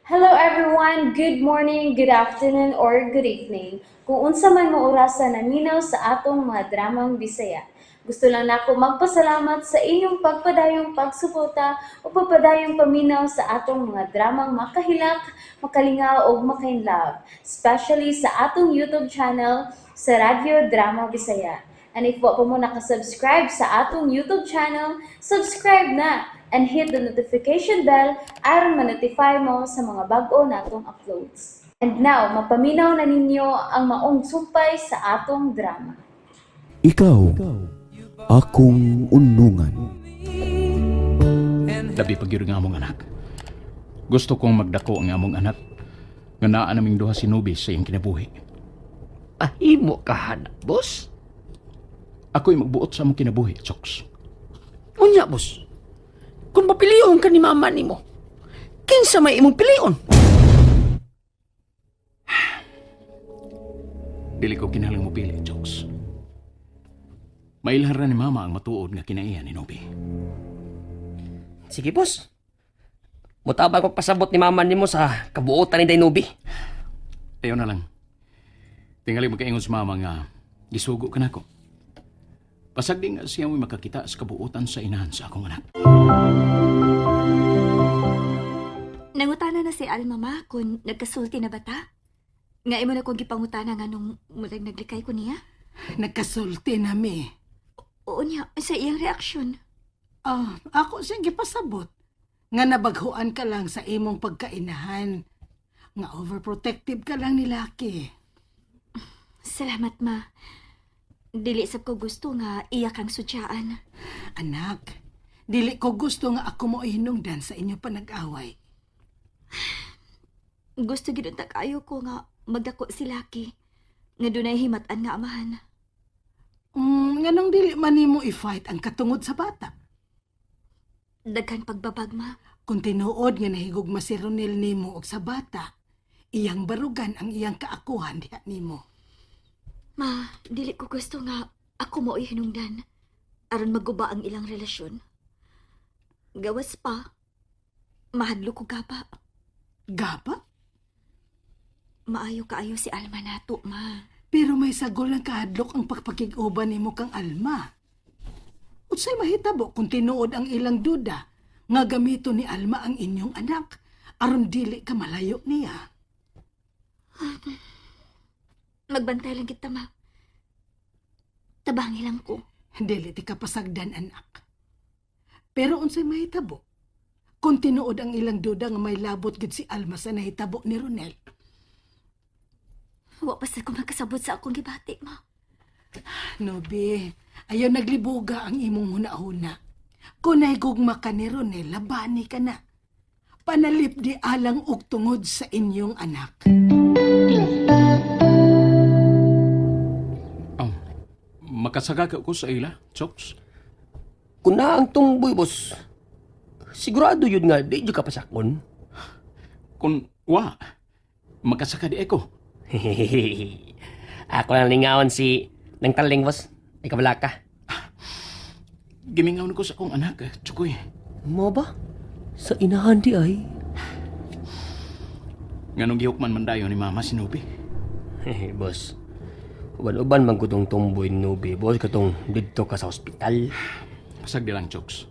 Hello everyone! Good morning, good afternoon, or good evening. Kung unsa man mo orasa naminaw sa atong mga dramang Bisaya. Gusto lang nako magpasalamat sa inyong pagpadayong pagsuporta o pagpadayong paminaw sa atong mga dramang makahilak, makalingaw ug makainlove, especially sa atong YouTube channel sa Radyo Drama Bisaya. And if wa pa mo nakasubscribe sa atong YouTube channel, subscribe na and hit the notification bell aron ma-notify mo sa mga bag-o natong uploads. And now, mapaminaw na ninyo ang maong sumpay sa atong drama. Ikaw, akong unungan. Labi pa gyud nga among anak. Gusto kong magdako ang among anak nga naa naming duha si Nubi sa iyang kinabuhi. Ahimo ka hana, boss. Ako'y magbuot sa among kinabuhi, Chokes. Unya, boss. Kung papilion ka ni mama nimo, kinsa may imong pilion? Dili ko kinahanglang mopili, Chokes. Mailhan ra ni Mama ang matuod nga kinaiya ni Nubi. Sige, boss. Mutabang ko pasabot ni mama nimo sa kabuotan ni Daynubi. Ayaw na lang. Tingali magkaingon si Mama nga gisugo ka nako. Pasag di nga siya mo'y makakita sa kabuotan sa inahan sa akong anak. Nangutana na si Alma, ma, kung nagkasulti na ba ta? Nga imo na kong gipangutana nga nung murag naglikay ko niya. Nagkasulti na mi. Oo niya, sa iyang reaksyon. Ah, ako siyang gipasabot. Nga nabaghuan ka lang sa imong pagkainahan. Nga overprotective ka lang ni Laki. Salamat, ma. Dili sab ko gusto nga iya kang sudyaan. Anak, dili ko gusto nga ako mo hinungdan sa inyo panag-away. Gusto gid unta kaayo ko nga magdako si Lucky. Nga dunay himatan nga amahan. Nganong dili man nimo i-fight ang katungod sa bata? Daghan pagbabag, ma. Kung tinuod nga nahigugma si Ronel nimo og sa bata, iyang barugan ang iyang kaakuhan diha nimo. Ma, dili ko gusto nga ako mo hinungdan aron maguba ang ilang relasyon. Gawas pa, mahadlo ko gaba. Gaba? Maayo kaayo si Alma nato, ma. Pero may sagol ng kahadlok ang pagpakig-uban nimo kang Alma. Unsay mahitabo kung tinuod ang ilang duda nga gamito ni Alma ang inyong anak aron dili ka malayo niya? Magbantay lang kita, ma. Tabangi lang ko. Dili ti kapasagdan, anak. Pero unsay mahitabo kung tinuod ang ilang duda nga may labot gid si Alma sa nahitabo ni Ronel? Wa pa sa ko makasabot sa akong gibati, ma. Nobi, ayaw naglibuga ang imong huna-huna. Kung nahigugma ka ni Ronel, labani ka na. Panalip di alang og tungod sa inyong anak. Oh, makasaka ka ko sa ila, Chokes. Kung na ang tumboy, boss, sigurado yun nga, di jud ka pasakon. Kung wa, makasaka di ako. Ako lang lingawan si nang taling, boss. Ikaw wala ka. Gimingaw ko sa akong anak, eh, Chukoy. Mo ba? Sa inahan di ay. Nganong gihukman man dayon ni Mama si Nubi. Boss, uban-uban man ko tong tumboy nubi, boss, katong didto ka sa ospital. Pasag di lang, Chokes.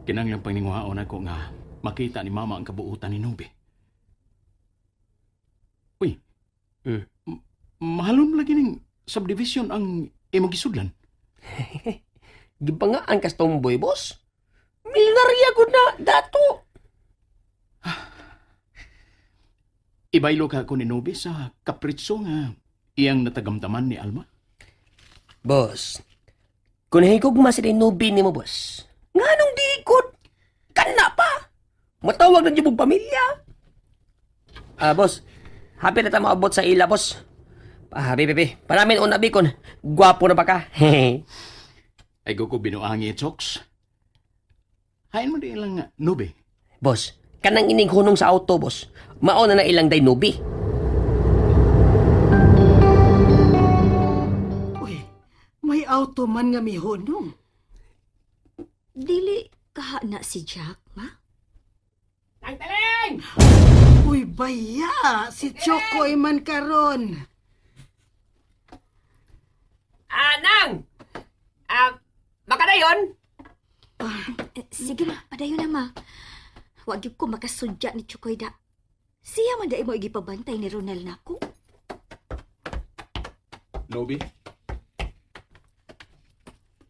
Kinanglang pangninguhaon ako nga makita ni Mama ang kabuutan ni Nubi. Uy, mahalon lagi ning subdivision ang imong gisudlan. Gibangaan kas tumboy, boss. Milyonarya gud na, dato. Ibaylo ka ako ni Nubi sa kapritso nga iyang natagamtaman ni Alma. Boss, kung nahigugma sila yung nubi ni mo, boss, nga nung di ikot, kana pa. Matawag na dyan mong pamilya. Ah, boss, happy na tayo maabot sa ila, boss. Ah, bi, bi, bi. Paramin una, bikon. Gwapo na ba ka? Ay ko binuangi, Chokes. Hain mo di ilang Nubi. Boss, kanang ining hunong sa auto, boss. Mauna na ilang day nubi. Uy, may auto man nga mihunong. Dili kaha na si Jack, ma. Nang Taling! Uy, baya! Si Chokoy man karon. Ah, Nang! Ah, baka na yun? Eh, sige ma, padayon na ma. Wag gyud ko makasudya ni Chukoy da. Siya man dai mo igipabantay ni Ronel nako. Nobi?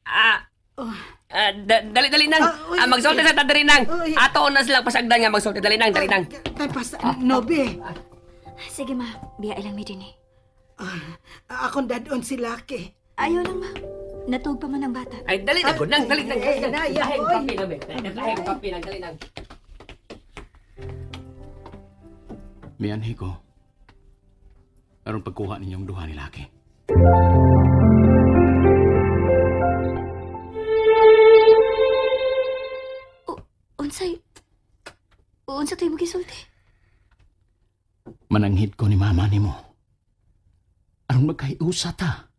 Ah, ah, dali, dali, Nang. Ah, uy, Ah, magsulti sa tadiri, Nang. Uy. Ato na silang pasagdan nga magsulti. Dali, Nang, dali, Nang. Tay pas, Nobi. Sige ma, biya ilang mi dinhi. Ah, akong dadon si Lucky. Ayaw lang ma. Natuog pa man ang bata. Ay, dali na, Nang, dali, Nang. Ay, Dali, Nang. ay, Dahil ay, kape na, be. Dahil kape, Nang, dali, Nang. Mianhi ko. Aron pagkuha ninyong duha ni Laki. O, unsay unsa to'y mo gisulti? Mananghid ko ni mama nimo. Aron magkahiusa ta.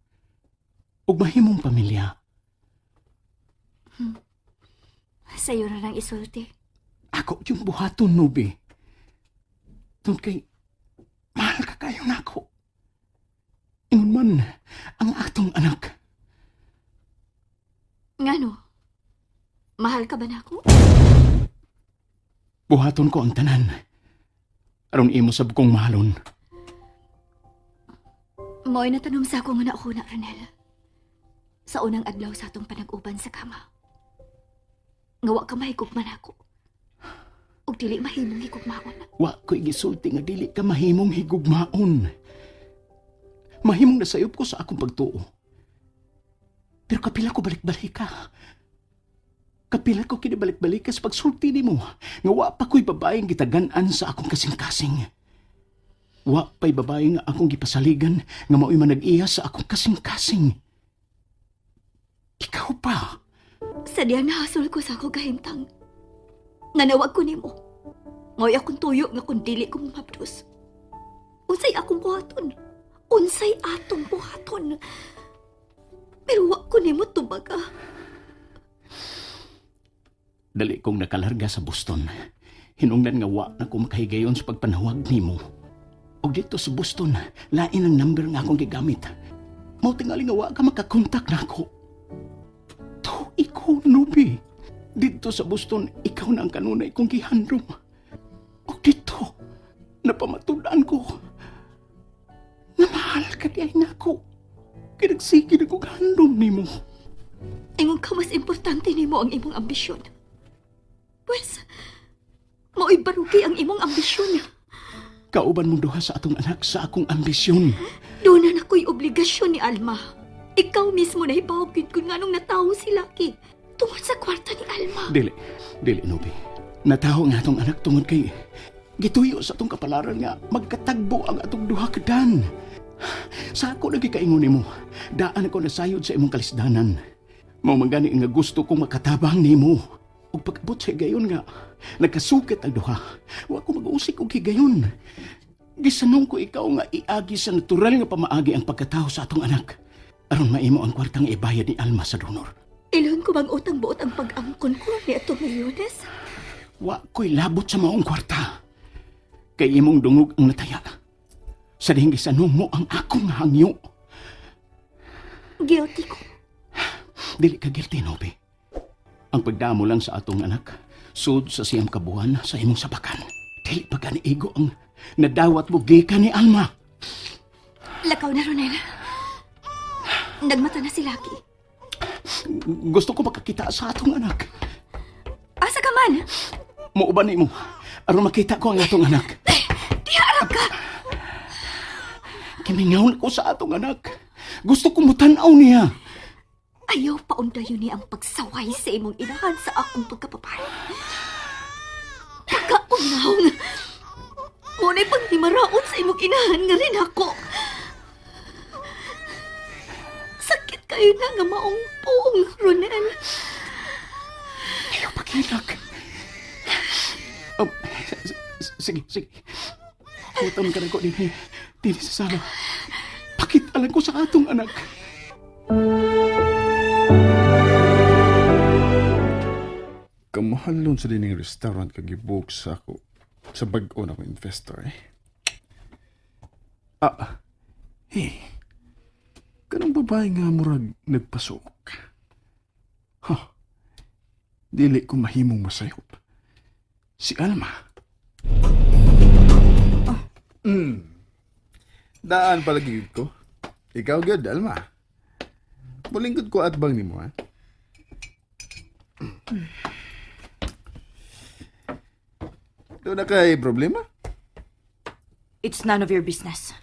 Ug mahimong pamilya. Sayo na lang isulti. Ako yung buhaton, Nubi. Tungkol kay, mahal ka kayo nako. Ingon man, ang atong anak. Ngano? Mahal ka ba nako? Buhaton ko ang tanan. Aron imo sab kong mahalon. Mo'y natanom sa akong una na, Ronel. Sa unang adlaw sa atong panag-uban sa kama. Nga wa ka mahigugman ako. Ug dili mahimong higugmaon. Wa ko'y gisulti nga dili ka mahimong higugmaon. Mahimong nasayop ko sa akong pagtuo. Pero kapila ko balik-balik ka. Kapila ko kinibalik-balik ka sa pagsulti nimo nga wa pa ko'y babaeng gitagan-an sa akong kasing-kasing. Wa pa'y babae nga akong gipasaligan nga mao'y manag-iya sa akong kasing-kasing. Ikaw pa. Sa diyang nahasol ko sa ako kahimtang. Nanawag ko nimo. Mo'y akong tuyo nga kung dili ko mabdos. Unsay akong buhaton? Unsay atong buhaton? Pero wa ko nimo tubaga. Dali kong nakalarga sa Boston. Hinungdan nga wa na ko makahigayon sa pagpanawag nimo. Og dito sa Boston, lain ang number nga akong gigamit. Mao tingali nga wa ka makakontak nako. To ikaw, Nubi. Dito sa Boston, ikaw na ang kanunay kong gihandom. Og dito, napamatudan ko. Na mahal ka di ay nako. Kinagsige na kong handom nimo. Ingon ka mas importante nimo ang imong ambisyon. Pwes, mao'y barugi ang imong ambisyon. Kauban mong duha sa atong anak sa akong ambisyon. Doon na ako'y obligasyon ni Alma. Ikaw mismo na ibawagin kung nganong natawo si Lucky tungod sa kwarta ni Alma. Dili, dili, Nobi. Nataho nga atong anak tungod kay gituyo sa atong kapalaran nga magkatagbo ang atong duha ka dan. Sa ako lagi kaingon nimo, daan ako nasayod sa imong kalisdanan. Mao man gani nga gusto kong makatabang nimo. Ug pag-abot sa higayon nga nagkasukit ang duha. Wa ko mag-usik og higayon. Gisanong ko ikaw nga iagi sa natural nga pamaagi ang pagkataho sa atong anak. Aron maimo ang kwartang ibayad ni Alma sa donor. Ilon ko bang utang buot ang pag-angkon ko ni atong milyones? Wa ko'y labot sa maong kwarta. Kay imong dungog ang nataya. Sa dihing gisanong mo ang akong hangyo. Guilty ko. Dili ka guilty, Nobi. Ang pagdamo lang sa atong anak, sud sa siyam kabuhan sa imong sabakan. Dili pa gani igo ang nadawat mo gikan ni Alma. Lakaw na, Ronel. Nagmata na si Lucky. Gusto ko makakita sa atong anak. Asa ka man? Muuban nimo aron makita ko ang atong anak. Diharap ka! Kimingaw na ko sa atong anak. Gusto ko mutan-aw niya. Ayaw paundayon ni ang pagsaway sa imong inahan sa akong pagkapapay. Pagkaunawng! Ngunay pag nimaraon sa imong inahan nga rin ako. Sakit kayo na nga maong puong, Ronel. Ayaw paghilag. Oh, sige, sige. Putan ka na ko din. Dili sa sala. Pakita lang ko sa atong anak. Kamahalon sa dining restaurant kag gibook sa ako. Sa bag-o na akong investor eh. Hey. Kanang babae nga murag nagpasok. Huh. Dili ko mahimong masayop. Si Alma. Daan palagi ko. Ikaw gud, Alma. Mulingkod ko at bang nimo, ha? Doon na kay problema? It's none of your business.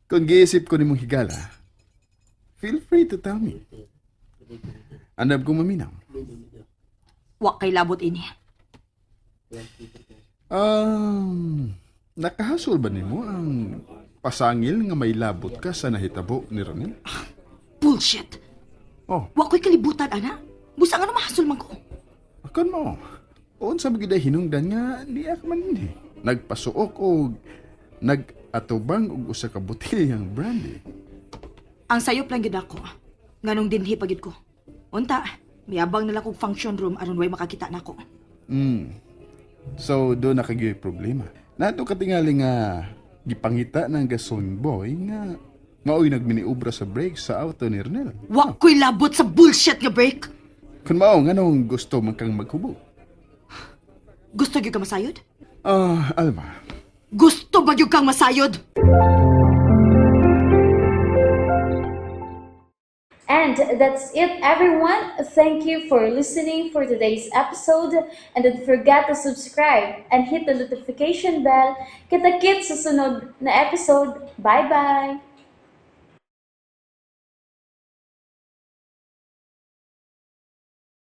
Kung giisip ko nimong higala, feel free to tell me. Andam kong maminaw. Wa kay labot ini. Nakahasol ba nimo ang pasangil nga may labot ka sa nahitabo ni Ronel? Bullshit. Oh, Wa ko'y kalibutan, ana. Busa nga mahasol man ko. akon mo. Unsa ba gyud ay hinungdan nga niya ka man dinhi? Nagpasuok og nag-atubang og usa ka botelyang brandy. Ang sayop lang gyud ako. Nganong dinhi pa gyud ko. Unta, miabang nila kog function room aron way makakita nako. So, doon na kagyo'y problema. Nato katingali nga gipangita ng gason boy nga mao'y nagminiobra sa brake sa auto ni Ronel. Wa ko'y labot sa bullshit nga break. Kun mao nga nung gusto man kang maghubog. Gusto gyud ka masayod? Ah, Alma, Gusto ba gyud kang masayod? And that's it, everyone. Thank you for listening for today's episode. And don't forget to subscribe and hit the notification bell. Kita-kits sa sunod na episode. Bye-bye!